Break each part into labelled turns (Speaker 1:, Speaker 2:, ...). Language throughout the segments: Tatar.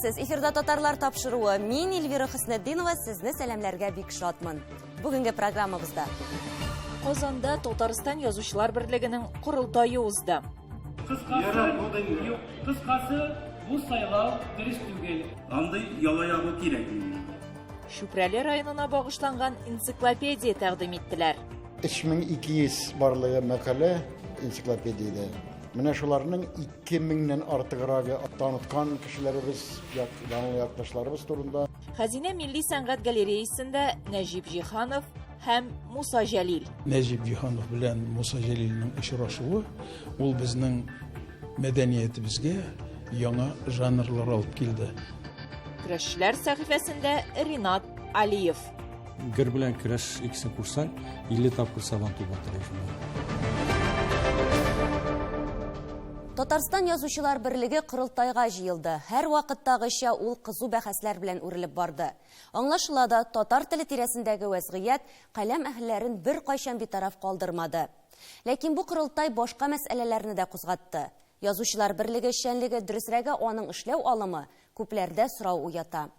Speaker 1: Исәнмесез, эфирда татарлар тапшыруы. Мин Эльвира Хөснетдинова сезне сәламләргә бик шатмын. Бүгенге программабызда.
Speaker 2: Казанда Татарстан Язучылар берлегенең корылтае узды.
Speaker 3: Кыскасы, юк, кыскасы, бу сайлау дөрес түгел.
Speaker 4: Андый яла ягу кирәкми.
Speaker 2: Чүпрәле районына багышланган энциклопедия тәкъдим иттеләр.
Speaker 5: 3200 барлыгы мәкалә энциклопедиядә. Менә шуларның 2000-нән артыграгы таныткан кешеләребез, данлы якташларыбыз турында.
Speaker 2: Хәзинә милли сәнгать галереясендә Нәҗип Җиһанов һәм Муса Җәлил.
Speaker 6: Нәҗип Җиһанов белән Муса Җәлилнең очрашуы ул безнең мәдәниятебезгә яңа жанрлар алып килде.
Speaker 2: Көрәшчеләр сәхифәсендә Ринат Алиев.
Speaker 7: Гер белән көрәш икесен кушсаң, 50 тапкыр сабантуй батыры шунда.
Speaker 1: Татарстан Язучылар берлеге корылтайга җыелды. Һәр вакыттагыча ул кызу бәхәсләр белән үрелеп барды. Аңлашыла да, татар теле тирәсендәге вәзгыять каләм әһелләрен беркайчан битараф калдырмады. Ләкин бу корылтай башка мәсьәләләрне дә кузгатты. Язучылар берлеге эшчәнлеге, дөресрәге аның эшләү алымы, күпләрдә сорау уята.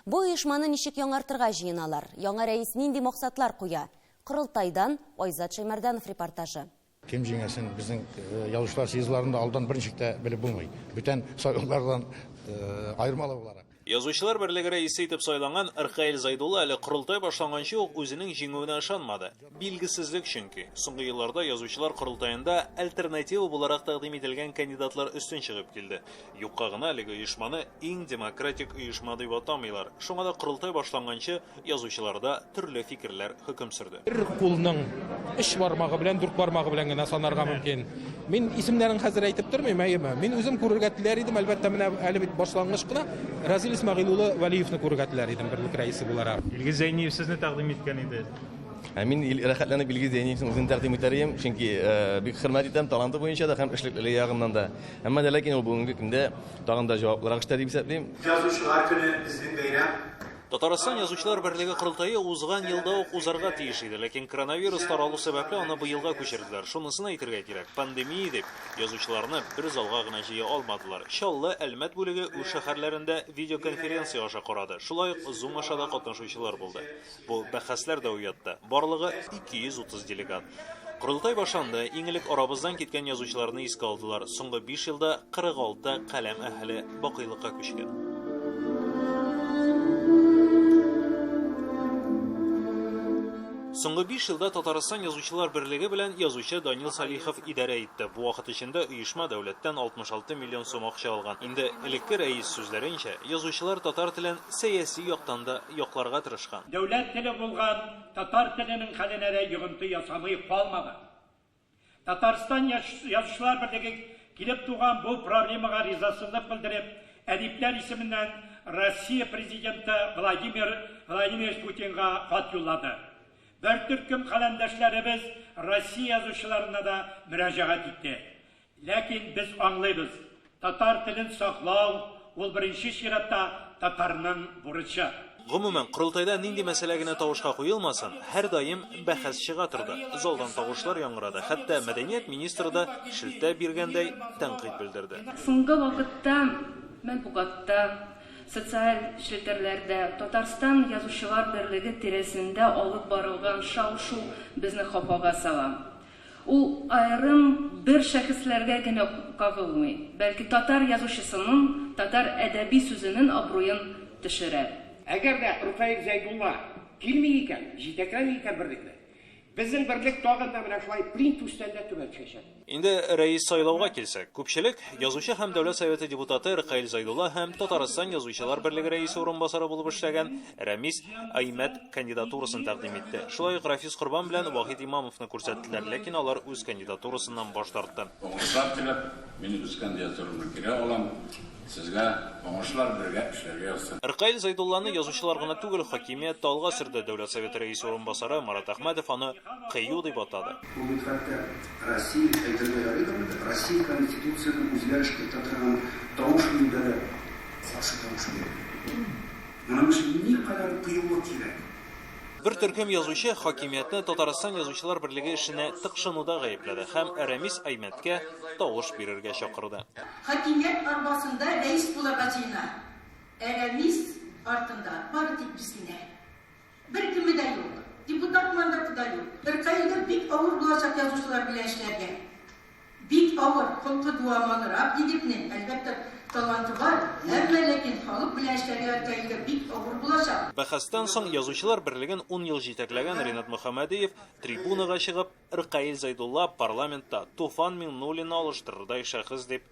Speaker 1: Бу оешманы ничек яңартырга җыеналар? Яңа рәис нинди максатлар куя? Корылтайдан Айзат Шәймәрданов репортажы.
Speaker 8: Кем җиңәсен безнең язучылар съездларында алдан берничек тә белеп булмый. Бүтән сайлаулардан аермалы буларак.
Speaker 9: Язучылар берлеге рәисе итеп сайланган Ркаил Зайдулла әле корылтай башланганчы ук үзенең җиңүенә ышанмады. Билгесезлек чөнки. Соңгы елларда язучылар корылтаенда альтернатива буларак тәкъдим ителгән кандидатлар өстен чыгып килде. Юкка гына әлеге оешманы иң демократик оешма дип атамыйлар. Шуңа да корылтай башланганчы язучыларда төрле фикерләр хөкем сөрде.
Speaker 10: Бер кулның өч бармагы белән, дүрт бармагы белән генә санарга мөмкин. Мин исемнәрен хәзер әйтеп тормыйм, әйеме? Мин үзем күрергә теләр идем, әлбәттә, менә әле бит башлангыч кына, Разил Исмәгыйль улы Вәлиевны күрергә теләр идем берлек рәисе буларак.
Speaker 11: Илгиз Зәйниев сезне тәкъдим иткән иде.
Speaker 12: Ә мин рәхәтләнеп Илгиз Зәйниевның үзен тәкъдим итәр идем, чөнки бик хөрмәт итәм таланты буенча да һәм эшлеклелеге ягыннан да. Әмма дә ләкин ул бүгенге көндә тагын да җаваплырак эштә дип исәплим.
Speaker 13: Язучылар көне, безнең бәйрәм.
Speaker 9: Татарстан Язучылар берлеге корылтае узган елда ук узарга тиеш иде, ләкин коронавирус таралу сәбәпле аны быелга күчерделәр. Шунысын әйтергә кирәк, пандемия дип, язучыларны бер залга гына җыя алмадылар. Чаллы, Әлмәт бүлеге үз шәһәрләрендә видеоконференция аша карады, шулай ук Zoom аша да катнашучылар булды. Бу бәхәсләр дә уятты. Барлыгы 230 делегат. Корылтай башланды. Иң элек арабыздан киткән язучыларны искә алдылар. Соңгы 5 елда 46 каләм әһеле бакыйлыкка күчкән. Соңгы 5 елда Татарстан Язучылар берлеге белән язучы Данил Салихов идарә итте. Бу вакыт эчендә оешма дәүләттән 66 миллион сум акча алган. Инде элекке рәис сүзләренчә, язучылар татар телен сәяси яктан да якларга тырышкан.
Speaker 3: Дәүләт теле булган татар теленең хәленә дә йогынты ясамый калмады. Татарстан Язучылар берлеге килеп туган бу проблемага ризасызлык белдереп, әдипләр исеменнән Россия Президенты Владимир Владимирович Путинга хат юллады. Бер төркем каләмдәшләребез Россия язучыларына да мөрәҗәгать итте. Ләкин без аңлыйбыз, татар телен саклау, ул беренче чиратта татарның бурычы.
Speaker 9: Гомумән, корылтайда нинди мәсьәлә генә тавышка куелмасын, һәрдаим бәхәс чыга торды. Залдан тавышлар яңгырады, хәтта мәдәният министры да шелтә биргәндәй тәнкыйть белдерде.
Speaker 14: Соңгы вакытта матбугатта, социаль челтәрләрдә Татарстан Язучылар берлеге тирәсендә алып барылган шау-шу безне хафага сала. Ул аерым бер шәхесләргә генә кагылмый, бәлки татар язучысының, татар әдәби сүзенең абруен төшерә.
Speaker 15: Әгәр дә Ркаил Зәйдулла килми икән, җитәкләми икән берлекне, безнең берлек тагын да менә шулай плинтустан да түбән төшәчәк.
Speaker 9: Инде рәис сайлауга килсәк, күпчелек, язучы һәм Дәүләт Советы депутаты Ркаил Зайдулла һәм Татарстан Язучылар берлеге рәисе урынбасары булып эшләгән Рәмис Аймәт кандидатурасын тәкъдим итте. Шулай ук Рафис Корбан белән Вахит Имамовны күрсәттеләр, ләкин алар үз кандидатурасыннан баш тартты.
Speaker 4: Уңышлар теләп, мин үз кандидатурамны кире алам. Сезгә уңышлар, бергә эшләргә язсын.
Speaker 9: Ркаил Зайдулланы язучылар гына түгел, хакимият тә алга сөрде. Дәүләт Советы рәисе урынбасары Марат Әхмәтов аны кыю дип атады.
Speaker 13: Ул бит хәтта Россия, әйтергә ярыйдыр инде, Россия Конституциясенә үзгәреш кертә торган тавыш бирүдә дә каршы тавыш бирде. Моның өчен никадәр кыюлык кирәк.
Speaker 9: Бер төркем язучы хакимиятне Татарстан Язучылар берлеге эшенә тыкшынуда гаепләде һәм Рәмис Аймәткә тавыш бирергә чакырды.
Speaker 16: Хакимият арбасында рәис булырга җыена. Ә Рәмис артында бары тик без генә. Беркеме дә юк. Депутат мандаты да юк. Ркаилгә бик авыр булачак язучылар белән эшләргә. Бик авыр, холкы дуамалрак егетнең, әлбәттә, таланты бар, әмма ләкин халык белән эшләргә Ркаилгә бик авыр булачак.
Speaker 9: Бәхәстән соң Язучылар берлеген ун ел җитәкләгән Ринат Мөхәммәдиев трибунага чыгып, Ркаил Зәйдулла парламентта Туфан Миңнуллинны алыштырырдай шәхес дип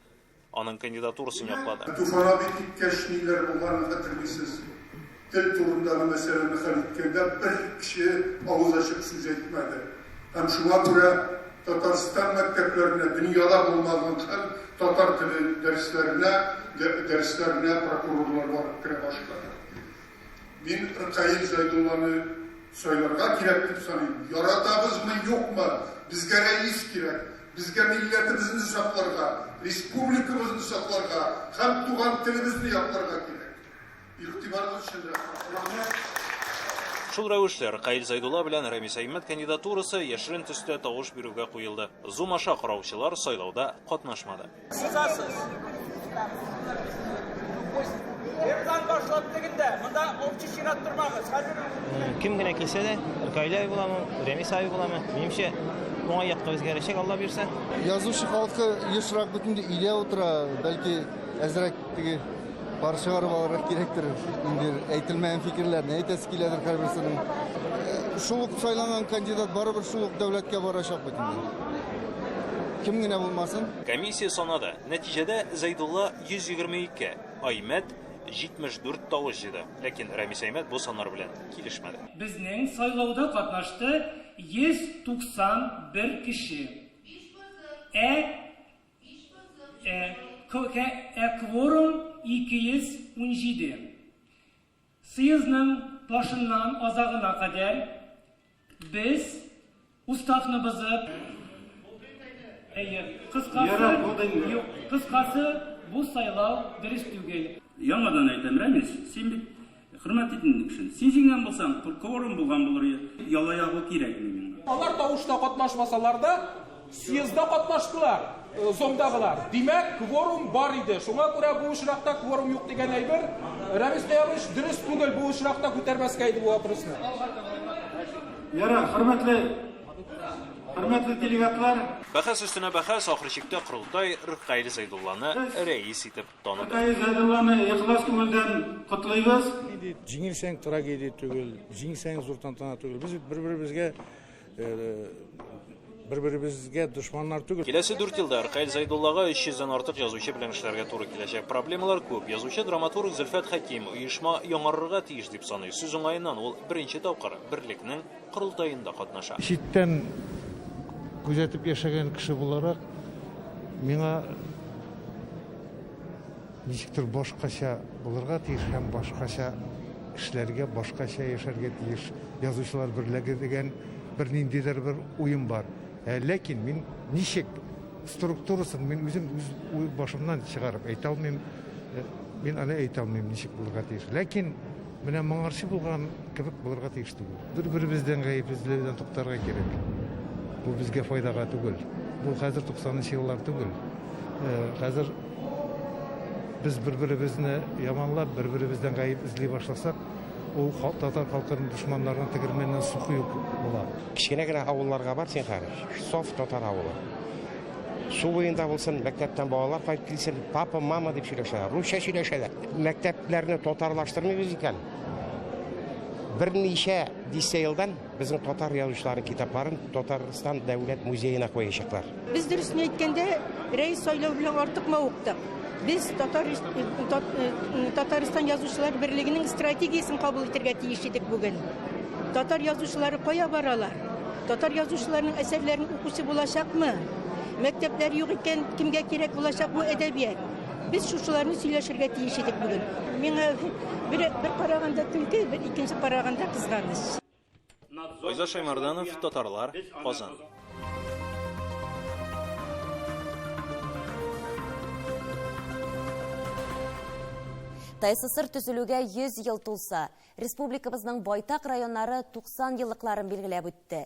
Speaker 9: аның кандидатурасын яклады.
Speaker 17: Туфан абый киткәч ниләр булганын хәтерлисез. Тел турындагы мәсьәләне хәл иткәндә бер кеше авыз ачып сүз әйтмәде. Һәм шуңа күрә Татарстан мәктәпләренә дөньяда булмаган хәл, татар теле дәресләренә дәресләренә прокурорлар барып керә башлады. Мин Ркаил Зәйдулланы сайларга кирәк дип саныйм. Яратабызмы, юкмы, безгә рәис кирәк. Безгә милләтебезне сакларга, республикабызны сакларга һәм туган телебезне якларга кирәк. Игътибарыгыз өчен рәхмәт. Рәхмәт.
Speaker 9: Шул рәвешле, Ркаил Зәйдулла белән Рәмис Әймәт кандидатурасы яшерен төстә тавыш бирүгә куелды. Zoom аша караучылар сайлауда катнашмады.
Speaker 18: Сызасыз. Бердан башлап тегендә, монда общий чират тормагыз. Хәзер
Speaker 12: Кем генә килсә дә, Ркаил абый буламы, Рәмис абый буламы, минемчә, уңай якка үзгәрәчәк, Алла бирсә.
Speaker 19: Язучы халкы ешрак бит инде өйдә утыра, бәлки әзрәк теге пар чыгарып алырга кирәктер, инде әйтелмәгән фикерләрне әйтәсе киләдер һәрберсенең. Шул ук сайланган кандидат барыбер шул ук дәүләткә барачак бит инде. Кем генә булмасын.
Speaker 9: Комиссия санады. Нәтиҗәдә Зәйдулла 122, Аймәт 74 тавыш җыйды. Ләкин Рәмис Аймәт бу саннар белән килешмәде.
Speaker 20: Безнең сайлауда катнашты 191 кеше. Ә ә кворум 217. Съездның башыннан азагына кадәр без уставны бозып, әйе, кыскасы, юк, кыскасы, бу сайлау дөрес түгел.
Speaker 21: Яңадан әйтәм, Рәмис, син бит хөрмәт ит инде кешене. Син җиңгән булсаң, кворум булган булыр иде. Яла ягу кирәкми миңа.
Speaker 10: Алар тавышта катнашмасалар да, Съездда катнаштылар, зомдагылар. Димәк, кворум бар иде. Шуңа күрә бу очракта кворум юк дигән әйбер, Рәмис Кыямович, дөрес түгел, бу очракта күтәрмәскә иде бу вопросны.
Speaker 11: Ярар, хөрмәтле, хөрмәтле делегатлар.
Speaker 9: Бәхәс өстенә бәхәс, ахыр чиктә корылтай Ркаил Зәйдулланы рәис итеп таныды.
Speaker 11: Ркаил Зәйдулланы ихлас күңелдән котлыйбыз.
Speaker 8: Җиңелсәң трагедия түгел, җиңсәң зур тантана түгел. Без бит бер-беребезгә Бер-беребезгә дошманнар түгел.
Speaker 9: Киләсе дүрт елда Ркаил Зәйдуллага 300 дән артык язучы белән эшләргә туры киләчәк. Проблемалар күп. Язучы, драматург Зөлфәт Хәким оешма яңарырга тиеш дип саный. Сүз уңаеннан, ул беренче тапкыр берлекнең корылтаенда катнаша.
Speaker 8: Читтән күзәтеп яшәгән кеше буларак, миңа ничектер башкача булырга тиеш һәм башкача эшләргә, башкача яшәргә тиеш Язучылар берлеге дигән бер ниндидер бер уем бар. Ә ләкин мин ничек структурасын мин үзем үз уй башымнан чыгарып әйтә алмыйм. Э, мин аны әйтә алмыйм, ничек булырга тиеш. Ләкин менә моңарчы булган кебек булырга тиеш түгел. Бер-беребездән гаеп эзләүдән туктарга кирәк. Бу безгә файдага түгел. Бу хәзер 90 еллар түгел. Э, хәзер без бер-беребезне яманлап, бер-беребездән гаеп эзли башласак, ул татар халкының дошманнарына тегермәннән су кою була.
Speaker 15: Кечкенә генә авылларга бар син хәзер, саф татар авылы. Су буенда булсын, мәктәптән балалар кайтып килсен, папа, мама дип сөйләшәләр, русча сөйләшәләр. Мәктәпләрне татарлаштырмыйбыз икән, берничә дистә елдан безнең татар язучыларының китапларын Татарстан дәүләт музеена куячаклар.
Speaker 16: Без дөресен әйткәндә, рәис сайлау белән артык мавыктык. Без Татар Татарстан язучылар берлегенең стратегиясен кабул итәргә тиеш идек бүген. Татар язучылары кая баралар? Татар язучыларының әсәрләрен укучы булачакмы? Мәктәпләр юк икән, кемгә кирәк булачак бу әдәбият? Без шушыларны сөйләшергә тиеш идек бүген. Миңа бер, бер караганда көлке, бер икенче караганда кызганыч.
Speaker 9: Айзат Шаймарданов, Татарлар, Казан.
Speaker 1: ТССР төзелүгә 100 ел тулса, республикабызның байтак районнары 90 еллыкларын билгеләп үтте.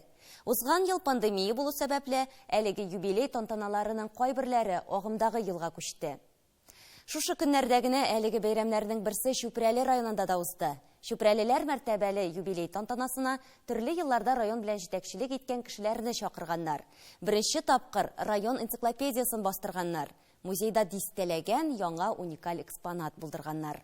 Speaker 1: Узган ел пандемия булу сәбәпле, әлеге юбилей тантаналарының кайберләре агымдагы елга күчте. Шушы көннәрдә генә әлеге бәйрәмнәрнең берсе Чүпрәле районында да узды. Чүпрәлеләр мәртәбәле юбилей тантанасына төрле елларда район белән җитәкчелек иткән кешеләрне чакырганнар. Беренче тапкыр район энциклопедиясен бастырганнар. Музейда дистәләгән яңа уникаль экспонат булдырганнар.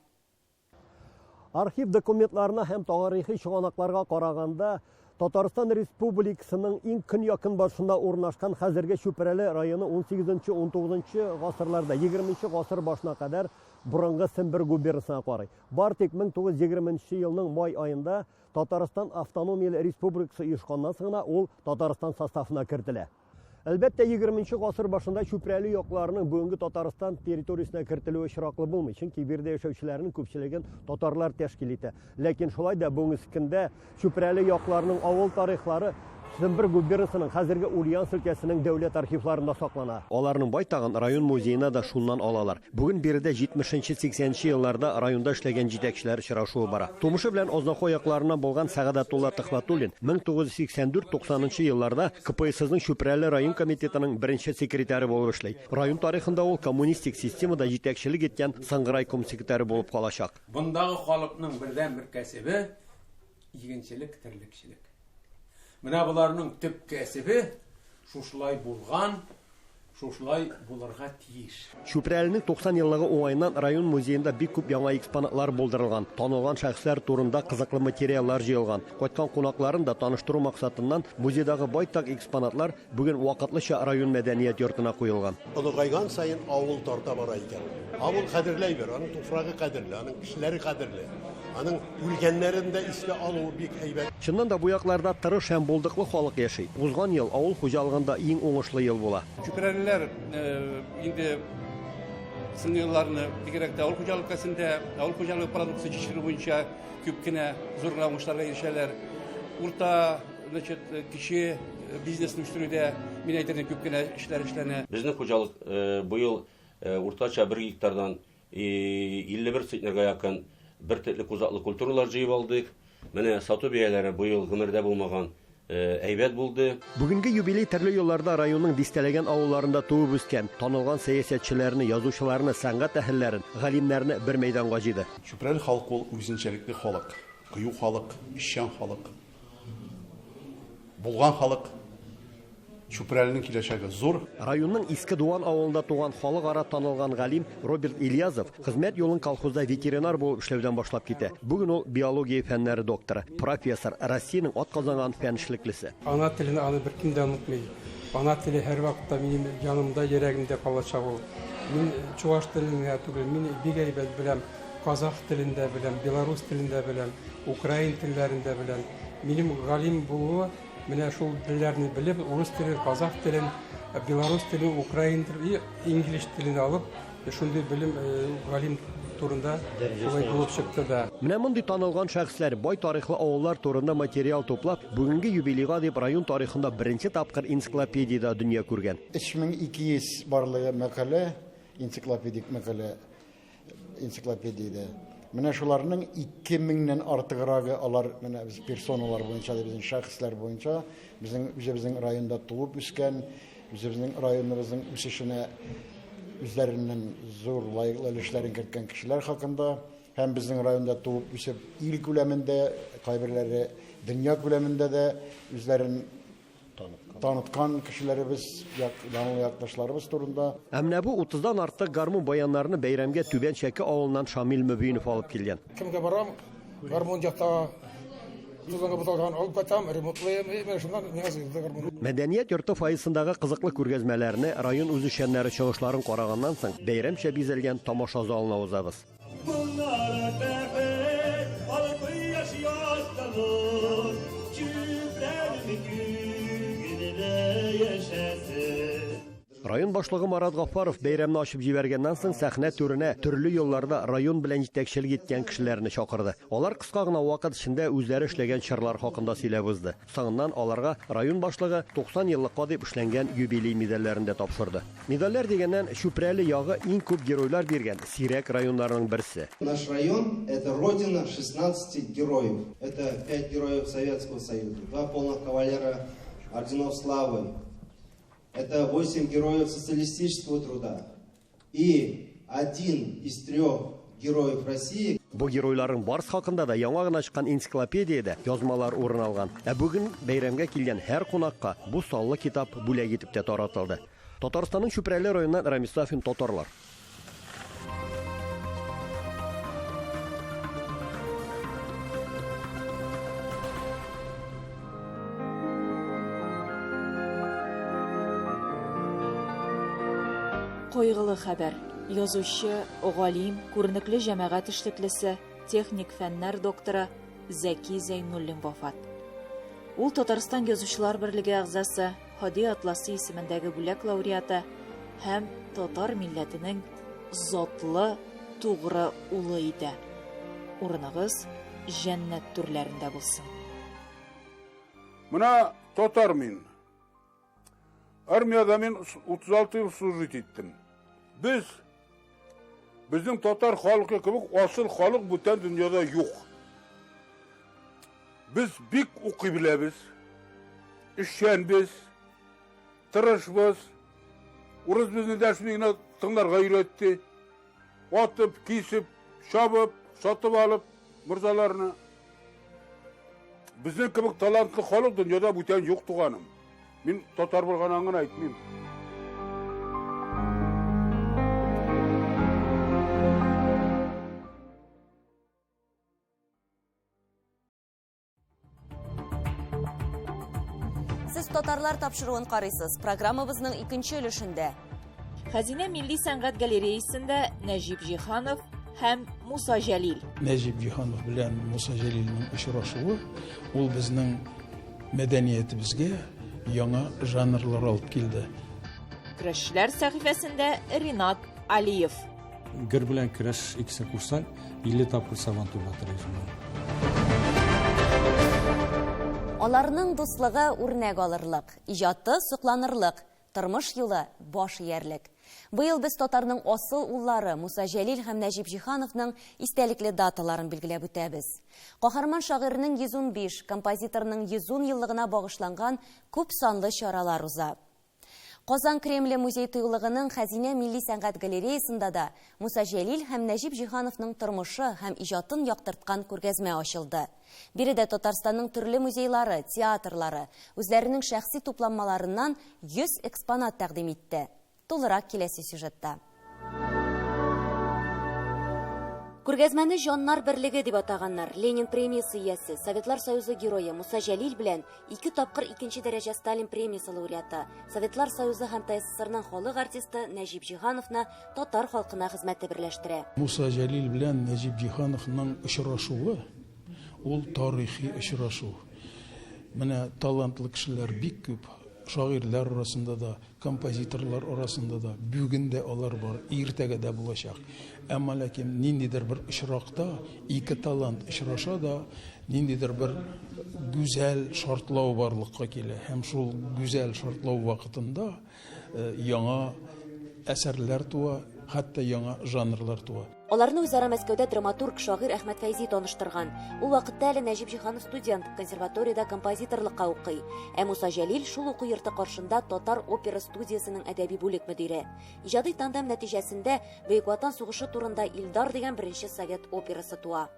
Speaker 5: Архив документларына һәм тарихи чыганакларга караганда, Татарстан Республикасының иң көньяк-көнбатышында урнашкан хәзерге Чүпрәле районы 18-19 гасырларда, 20 гасыр башына кадәр борынгы Сембер губернасына карый. Бар тик 1920 елның май аенда Татарстан автономияле республикасы оешканнан соң гына ул Татарстан составына кертелә. Әлбәттә, 20 гасыр башында Чүпрәле якларының бүгенге Татарстан территориясенә кертелүе очраклы булмый, чөнки биредә яшәүчеләрнең күпчелеген татарлар тәшкил итә. Ләкин шулай да бүгенге көндә Чүпрәле якларының авыл тарихлары Сембер губернасының хәзерге Ульяновск өлкәсенең дәүләт архивларында саклана. Аларның байтагын район музеена да шуннан алалар. Бүген биредә 70-80 елларда районда эшләгән җитәкчеләр очрашуы бара. Тумышы белән Азнакай якларыннан булган Сәгадәтулла Төхвәтуллин 1984-90 елларда КПССның Чүпрәле район комитетының беренче секретаре булып эшли. Район тарихында ул коммунистик системада җитәкчелек иткән соңгы райком секретаре булып калачак.
Speaker 22: Мондагы халыкның бердәнбер кәсебе, игенчелек, терлекчелек. Менә боларның төп кәсебе шушылай булган, шушылай булырга тиеш.
Speaker 5: Чүпрәленең 90 еллыгы уңаеннан район музеенда бик күп яңа экспонатлар булдырылган, танылган шәхесләр турында кызыклы материаллар җыелган. Кайткан кунакларын да таныштыру максатыннан музейдагы байтак экспонатлар бүген вакытлыча район мәдәният йортына куелган.
Speaker 23: Олыгайган саен авыл тарта бара икән. Авыл кадерле әйбер, аның туфрагы кадерле, аның кешеләре кадерле. Аның үлгәннәрен дә искә алуы бик әйбәт.
Speaker 5: Чыннан да бу якларда тырыш һәм булдыклы халык яши. Узган ел авыл хуҗалыгында иң уңышлы ел була.
Speaker 24: Чүпрәлеләр инде соңгы елларны бигрәк тә авыл хуҗалык өлкәсендә, авыл хуҗалыгы продукция җитештерү буенча күп кенә зур гына уңышларга ирешәләр. Урта, значит, кече бизнесны үстерүдә, мин әйтер идем, күп кенә эшләр эшләнә.
Speaker 25: Безнең хуҗалык быел уртача бер гектардан 51 центнерга якын бер төрле кузаклы культуралар җыеп алдык. Менә сату бәяләре быел гомердә булмаган әйбәт булды.
Speaker 5: Бүгенге юбилей төрле елларда районның дистәләгән авылларында туып үскән, танылган сәясәтчеләрне, язучыларны, сәнгать әһелләрен, галимнәрне бер мәйданга җыйды.
Speaker 26: Чүпрәле халкы ул үзенчәлекле халык, кыю халык, эшчән халык, булган халык. Чүпрәленең киләчәге зур.
Speaker 5: Районның Иске Дуан авылында туган халыкара танылган галим Роберт Ильязов хезмәт юлын колхозда ветеринар булып эшләүдән башлап китә. Бүген ул биология фәннәре докторы, профессор, Россиянең атказанган фән эшлеклесе.
Speaker 27: Ана телен аны беркем дә онытмый. Ана теле һәрвакытта минем янымда, йөрәгемдә калачак ул. Мин чуваш телен генә түгел, мин бик әйбәт беләм, казах телен дә беләм, белорус телен дә беләм, украин телләрен дә беләм. Минем галим булуы менә шул телләрне белеп, урыс телен, казах телен, белорус телен, украин телен, инглиз телен алып, шундый белем галим турында шулай булып чыкты да.
Speaker 5: Менә мондый танылган шәхесләр, бай тарихлы авыллар турында материал туплап, бүгенге юбилейга дип район тарихында беренче тапкыр энциклопедиядә дөнья күргән.
Speaker 28: 3200 барлыгы мәкалә, энциклопедик мәкалә энциклопедиядә. Менә шуларның 2000-нән артыграгы алар менә без персоналар буенча, безнең шәхесләр буенча, безнең үзебезнең районда туып үскән, үзебезнең районыбызның үсешенә үзләренең зур лаеклы өлешләрен керткән кешеләр хакында һәм безнең районда туып үсеп ил күләмендә, кайберләре дөнья күләмендә дә үзләрен таныткан кешеләребез, данлы якташларыбыз турында.
Speaker 5: Ә менә бу 30-дан артык гармун баяннарны бәйрәмгә Түбән Чәке авылыннан Шамил Мөбинов алып килгән.
Speaker 29: Кемгә барам, гармун ята, тузанга буталган алып кайтам, ремонтлыйм, менә шуннан миңа җыелды гармун.
Speaker 5: Мәдәният йорты фойесындагы кызыклы күргәзмәләрне, район үзешчәннәре чыгышларын караганнан соң, бәйрәмчә бизәлгән тамаша залына узабыз. Район башлыгы Марат Гафаров бәйрәмне ачып җибәргәннән соң сәхнә түренә төрле елларда район белән җитәкчелек иткән кешеләрне чакырды. Алар кыска гына вакыт эчендә үзләре эшләгән чорлар хакында сөйләп узды. Соңыннан аларга район башлыгы 90 еллыкка дип эшләнгән юбилей медальләрен дә тапшырды. Медальләр дигәннән Чүпрәле ягы иң күп геройлар биргән сирәк районнарның берсе.
Speaker 30: Наш район это родина 16 героев. Это 5 героев Советского Союза, 2 полных кавалера орденов славы. Это 8 героев социалистического труда и один из трех героев России.
Speaker 5: Бу геройларның барысы хакында да яңа гына чыккан энциклопедиядә язмалар урын алган. Ә бүген бәйрәмгә килгән һәр кунакка бу саллы китап бүләк итеп тә таратылды. Татарстанның Чүпрәле районыннан Рамис Сафин, Татарлар.
Speaker 2: Кайгылы хәбәр. Язучы, галим, күренекле җәмәгать эшлеклесе, техник фәннәр докторы Зәки Зәйнуллин вафат. Ул Татарстан Язучылар берлеге әгъзасы, Һади Атласи исемендәге бүләк лауреаты һәм татар милләтенең затлы, тугры улы иде. Урыныгыз җәннәт түрләрендә булсын.
Speaker 3: Менә татар мин. Армиядә мин 36 ел служить иттем. Без безнең татар халкы кебек асыл халык бүтән дөньяда юк. Без бик укый беләбез, эшчәнбез, тырышбыз. Урыс безне дәшми генә тыңларга өйрәтте. Атып, кисеп, чабып, сатып алып морзаларны. Безнең кебек талантлы халык дөньяда бүтән юк, туганым. Мин татар булганнан гына әйтмим.
Speaker 1: Сез татарлар тапшыруын карыйсыз. Программабызның икенче өлешендә.
Speaker 2: Хәзинә милли сәнгать галереясендә Нәҗип Җиһанов һәм Муса Җәлил.
Speaker 4: Нәҗип Җиһанов белән Муса Җәлилнең очрашуы ул безнең мәдәниятебезгә яңа жанрлар алып килде.
Speaker 2: Көрәшчеләр сәхифәсендә Ринат Алиев.
Speaker 6: Гер белән көрәш икесе кушсаң, 50 тапкыр сабан туйга тора үзеңә.
Speaker 1: Аларның дуслыгы үрнәк алырлык, иҗаты сокланырлык, тормыш юлы баш иярлек. Быел без татарның асыл уллары Муса Җәлил һәм Нәҗип Җиһановның истәлекле даталарын билгеләп үтәбез. Каһарман шагыйрьнең 115, композиторның 110 еллыгына багышланган күп санлы чаралар уза. Казан Кремле музей тыюлыгының Хәзинә милли сәнгать галереясында да Муса Җәлил һәм Нәҗип Җиһановның тормышы һәм иҗатын яктырткан күргәзмә ачылды. Биредә Татарстанның төрле музейлары, театрлары үзләренең шәхси тупланмаларыннан 100 экспонат тәкъдим итте. Тулырак киләсе сюжетта. Күргәзмәне Җаннар берлеге дип атаганнар. Ленин премиясе иясе, Советлар Союзы герое Муса Җәлил белән ике тапкыр икенче дәрәҗә Сталин премиясе лауреаты, Советлар Союзы һәм ТССРның халык артисты Нәҗип Җиһановны татар халкына хезмәте берләштерә.
Speaker 4: Муса Җәлил белән Нәҗип Җиһановның очрашуы ул тарихи очрашу. Менә талантлы кешеләр бик күп, шагыйрьләр арасында да, композиторлар арасында да, бүген дә алар бар, иртәгә дә булачак. Әмма ләкин ниндидер бер очракта ике талант очраша да, ниндидер бер гүзәл шартлау барлыкка килә. Һәм шул гүзәл шартлау вакытында яңа әсәрләр туа, хәтта яңа жанрлар туа.
Speaker 1: Аларны үзара Мәскәүдә драматург, шагыйрь Әхмәт Фәйзи таныштырган. Ул вакытта әле Нәҗип Җиһанов студент, консерваториядә композиторлыкка укый. Ә Муса Җәлил шул уку йорты каршында татар опера студиясенең әдәби бүлек мөдире. Иҗади тандем нәтиҗәсендә Бөек Ватан сугышы турында Илдар дигән беренче совет операсы туа.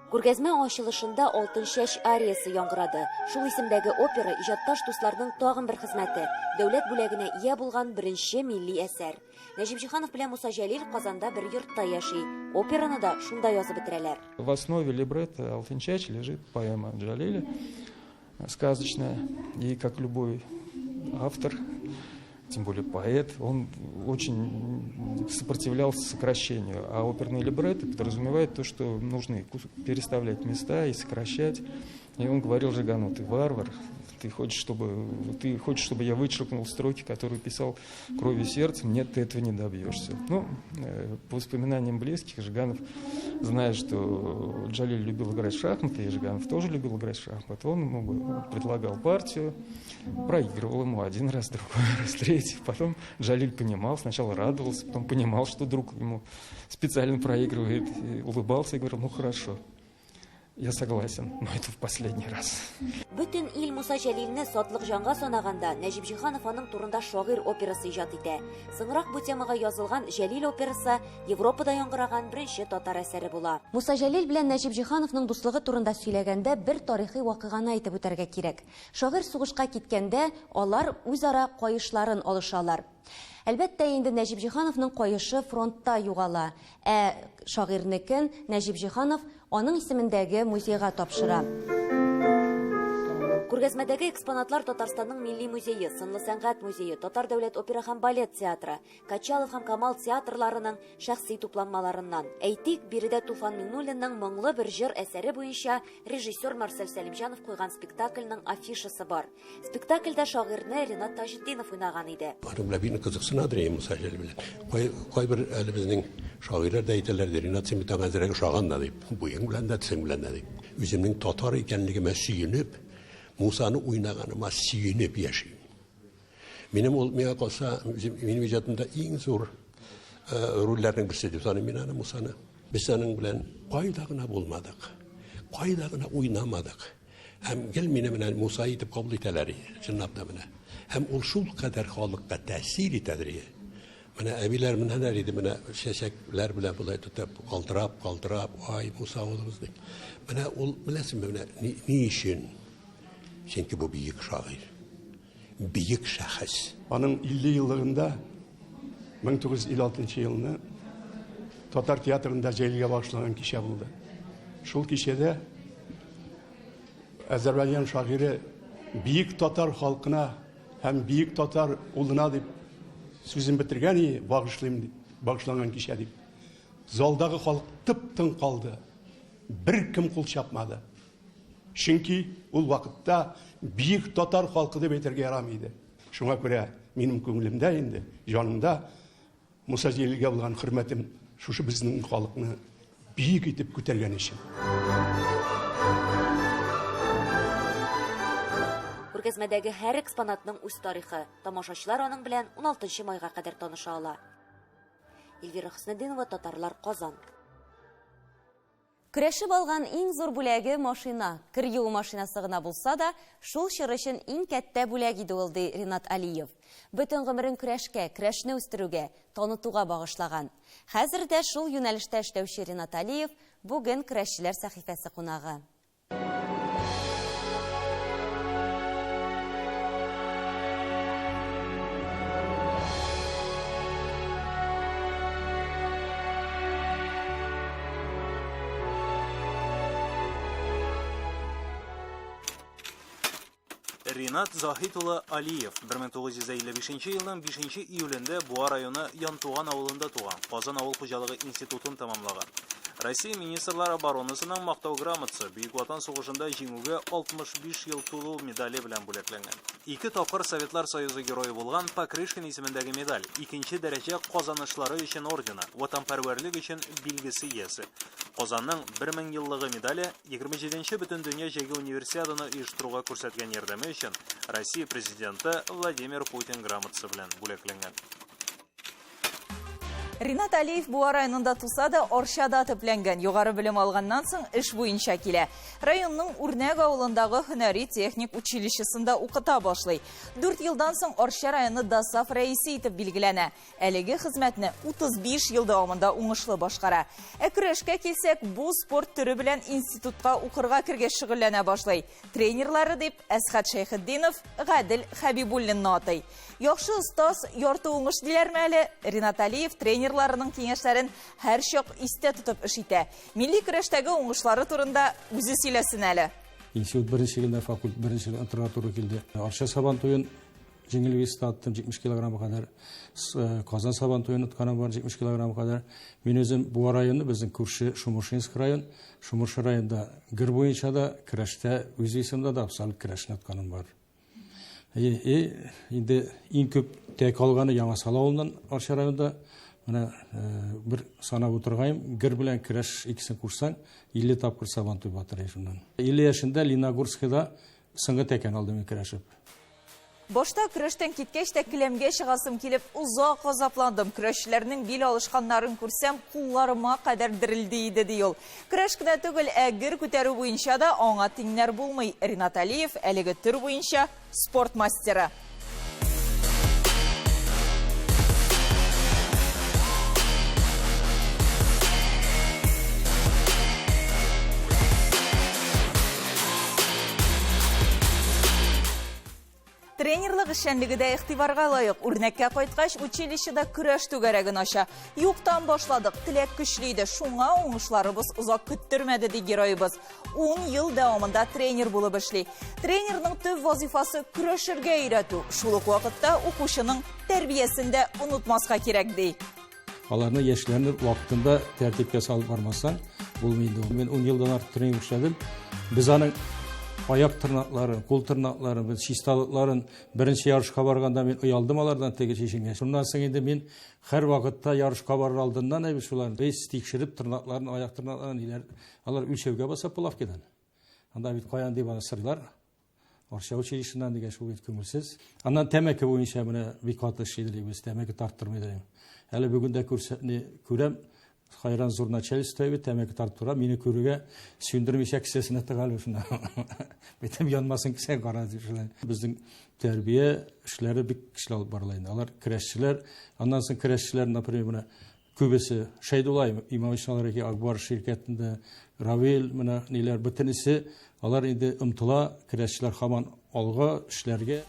Speaker 1: Күргәзмә ачылышында Алтын чәч ариясе яңгырады. Шул исемдәге опера иҗатташ дусларның тагын бер хезмәте, дәүләт бүләгенә ия булган беренче милли әсәр. Нәҗип Җиһанов белән Муса Җәлил Казанда бер йортта яши. Операны да шунда язып бетерәләр.
Speaker 6: В основе либретто Алтын чәч лежит поэма Джалиля, сказочная, и как любой автор, тем более поэт, он очень сопротивлялся сокращению. А оперные либретто подразумевают то, что нужно переставлять места и сокращать. И он говорил Жигану: ты варвар, ты хочешь, чтобы я вычеркнул строки, которые писал кровью и сердцем, нет, ты этого не добьешься. По воспоминаниям близких, Жиганов, зная, что Джалиль любил играть в шахматы, и Жиганов тоже любил играть в шахматы, он ему предлагал партию, проигрывал ему один раз, другой раз, третий. Потом Джалиль понимал, сначала радовался, потом понимал, что друг ему специально проигрывает, и улыбался и говорил: ну хорошо. Я согласен, но это в последний раз.
Speaker 1: Бөтен ил Муса Җәлилне сатлык җанга санаганда, Нәҗип Җиһанов аның турында шагыйрь операсы иҗат итә. Соңрак бу темага язылган Җәлил операсы Европада яңгыраган беренче татар әсәре була. Муса Җәлил белән Нәҗип Җиһановның дуслыгы турында сөйләгәндә бер тарихи вакыйганы әйтеп үтәргә кирәк. Шагыйрь сугышка киткәндә, алар үзара каешларын алышалар. Әлбәттә инде, Нәҗип Җиһановның каешы фронтта югала, ә шагыйрьнекен Нәҗип Җиһанов аның исемендәге музейга тапшыра. Күргәзмәдәге экспонатлар Татарстанның Милли музее, Сынлы сәнгать музее, Татар дәүләт опера һәм балет театры, Качалов һәм Камал театрларының шәхси тупланмаларыннан. Әйтик, биредә Туфан Миңнуллинның Моңлы бер җыр әсәре буенча режиссер Марсель Сәлимҗанов куйган спектакльнең афишасы бар. Спектакльдә шагыйрьне Ренат Таҗетдинов уйнаган иде.
Speaker 23: Аның белән бик кызыксынадыр инде Муса Җәлил белән. Кай, кайбер әле безнең шагыйрьләр дә әйтәләр, ди, Ренат, син бит аңа әзрәк ошаган да, дип. Буең белән дә, төсең белән дә, дип. Үземнең татар икәнлегемә сөенеп, Мусаны уйнаганыма сөенеп яшим. Минем ул, миңа калса, минем иҗатымда иң зур рольләрнең берсе дип саныйм мин аны, Мусаны. Без аның белән кайда гына булмадык, кайда гына уйнамадык. Һәм гел мине менә Муса итеп кабул итәләр, чынлап та менә. Һәм ул шул кадәр халыкка тәэсир итәдер. Менә әбиләр менәләр иде, менә чәчәкләр белән болай тотып, калтырап, калтырап, ай, Муса улыбыз дип. Менә ул, беләсеңме, менә ни, ни өчен? Чөнки бу бөек шагыйрь, бөек шәхес.
Speaker 7: Аның 50 еллыгында 1956 елны татар театрында Җәлилгә багышланган кичә булды. Шул кичәдә Азәрбайҗан шагыйре бөек татар халкына һәм бөек татар улына дип сүзен бетергән и багышлыйм дип, багышланган кичә дип. Залдагы халык тып-тын калды. Беркем кул чапмады. Чөнки ул вакытта бөек татар халкы дип әйтергә ярамый иде. Шуңа күрә минем күңелемдә инде, җанымда Муса Җәлилгә булган хөрмәтем шушы безнең халыкны бөек итеп күтәргән өчен.
Speaker 1: Күргәзмәдәге һәр экспонатның үз тарихы. Тамашачылар аның белән 16 майга кадәр таныша ала. Эльвира Хөснетдинова, Татарлар, Казан. Көрәшеп алган иң зур бүләге машина. Кер юу машинасы гына булса да, шул чор өчен иң кәттә бүләк иде ул, ди Ринат Алиев. Бөтен гомерен көрәшкә, көрәшне үстерүгә, танытуга багышлаган. Хәзер дә шул юнәлештә эшләүче Ринат Алиев бүген Көрәшчеләр сәхифәсе кунагы.
Speaker 9: Ринат Заһит улы Алиев 1955 елның 5 июлендә Буа районы Янтуган авылында туган, Казан авыл хуҗалыгы институтын тәмамлаган. Россия Министрлар оборонасының Мактау грамотасы, Бөек Ватан сугышында җиңүгә 65 ел тулу медале белән бүләкләнгән. Ике тапкыр Советлар Союзы Герое булган Покрышкин исемендәге медаль, икенче дәрәҗә Казанышлары өчен ордены, Ватанпәрвәрлек өчен билгесе иясе. Казанның 1000 еллыгы медале, 27 нче Бөтендөнья җәйге универсиаданы оештыруга күрсәткән ярдәме өчен Россия Президенты Владимир Путин грамотасы белән бүләкләнгән.
Speaker 2: Ринат Алиев Буа районында туса да, Арчада төпләнгән. Югары белем алганнан соң эш буенча килә. Районның Үрнәк авылындагы һөнәри техник училищесында укыта башлый. Дүрт елдан соң Арча районы ДОСАФ рәисе итеп билгеләнә. Әлеге хезмәтне 35 ел дәвамында уңышлы башкара. Ә көрәшкә килсәк, бу спорт төре белән институтка укырга кергәч шөгыльләнә башлый. Тренерлары дип Әсхәт Шәйхетдинов, Гадел Хәбибуллинны атый. Яхшы остаз, ярты уңыш диләрме әле? Ринат Алиев тренерларының киңәшләрен һәрчак истә тотып эш итә. Милли көрәштәге уңышлары турында үзе сөйләсен әле.
Speaker 10: Институт беренче елда факультет беренче интернатура килде. Арча Сабан туен җиңел веста аттым 70 килограмм кадәр. Э, Казан Сабан туен отканым бар 70 килограмм кадәр. Мин үзем Буа районы, безнең күрше Шумушинск район. Шумуш районында гер буенча да көрәштә үз весымда да абсолют көрәшне отканым бар. И, и инде иң күп тәк алганы Яңа Сала авылыннан Арча районында. Менә э, бер санап утыргаем, гер белән көрәш икесен кушсаң, 50 тапкыр Сабантуй батыры шуннан. 50 яшендә Леногорскида соңгы тәкән алдым мин көрәшеп.
Speaker 2: Башта көрәштән киткәч тә келәмгә чыгасым килеп, озак газапландым. Көрәшчеләрнең бил алышканнарын күрсәм, кулларыма кадәр дерелди иде, ди ул. Көрәш кенә түгел, ә гер күтәрү буенча да аңа тиңнәр булмый. Ринат Алиев әлеге төр буенча спорт мастеры. Тренерлык эшчәнлеге дә игътибарга лаек. Үрнәккә кайткач, училищеда көрәш түгәрәген ача. Юктан башладык, теләк көчле иде. Шуңа уңышларыбыз озак көттермәде, ди героебыз. Ун ел дәвамында тренер булып эшли. Тренерның төп вазифасы көрәшергә өйрәтү. Шул ук вакытта укучының тәрбиясен дә онытмаска кирәк, ди.
Speaker 10: Аларны яшьләрне вакытында тәртипкә салып бармасаң, булмый инде. Мин 10 елдан артык тренинг эшләдем. Без аның аяк тырнакларын, кул тырнакларын, без чисталыкларын беренче ярышка барганда мин оялдым алардан теге чишенгәч. Шуннан соң инде мин һәр вакытта ярышка барыр алдыннан әйбер шуларны без тикшереп тырнакларын, аяк тырнакларын ниләр, алар үлчәүгә баса плавкидан. Анда бит каян дип аны сырлар. Арча училищесыннан дигән шул бит күңелсез. Аннан тәмәке буенча менә бик каты эшли идек без, тәмәке тарттырмый идек. Әле бүген дә күрсәтне күрәм, хайран зур начальство бит тәмәке тартып тора, мине күрүгә сүндермичә кесәсенә тыга әле шунда. Битем янмасын кесә кара дип шулай. Безнең тәрбия эшләре бик көчле алып барыла инде. Алар көрәшчеләр, аннан соң көрәшчеләр, например, менә Күбесе Шәйдулла Имамович алар Акбар ширкәтендә, Равил, менә ниләр, бөтенесе алар инде омтыла, көрәшчеләр һаман алга, эшләргә.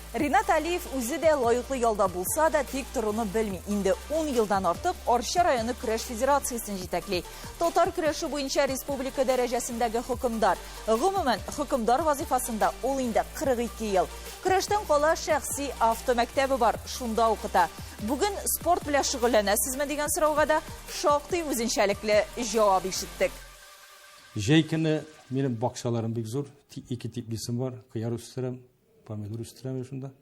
Speaker 2: Ринат Алиев үзе дә лаеклы ялда булса да, тик торуны белми. Инде ун елдан артык Арча районы көрәш федерациясен җитәкли. Татар көрәше буенча республика дәрәҗәсендәге хөкемдар. Гомумән, хөкемдар вазыйфасында ул инде 42 ел. Көрәштән кала шәхси автомәктәбе бар, шунда укыта. Бүген спорт белән шөгыльләнәсезме дигән сорауга да шактый үзенчәлекле җавап ишеттек.
Speaker 10: Җәй көне минем бакчаларым бик зур, ике теплицам бар, кыяр үстерәм, помидор үстерәм шунда.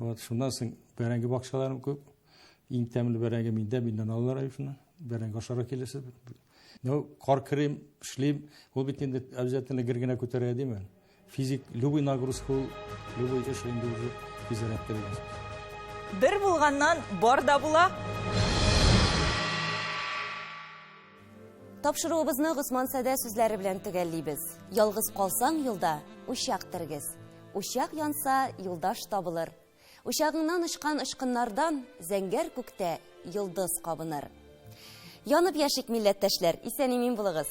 Speaker 10: Вот, шуннан соң бәрәңге бакчаларым күп. Иң тәмле бәрәңге миндә, миннән алалар әй шуннан. Бәрәңге ашарга киләсез. Ну, кар керим, эшлим. Ул бит инде обязательно гер генә күтәрә димә. Физик любой нагрузка ул, любой эш инде уже физзарядка дигән сүз.
Speaker 2: Бер булганнан бар да була.
Speaker 1: Тапшыруыбызны Госман Сәдә сүзләре белән төгәллибез. Ялгыз калсаң юлда, учак тергез. Учак янса, юлдаш табылыр. Учагыңнан очкан очкыннардан зәңгәр күктә йолдыз кабыныр. Янып яшик, милләттәшләр, исән-имин булыгыз.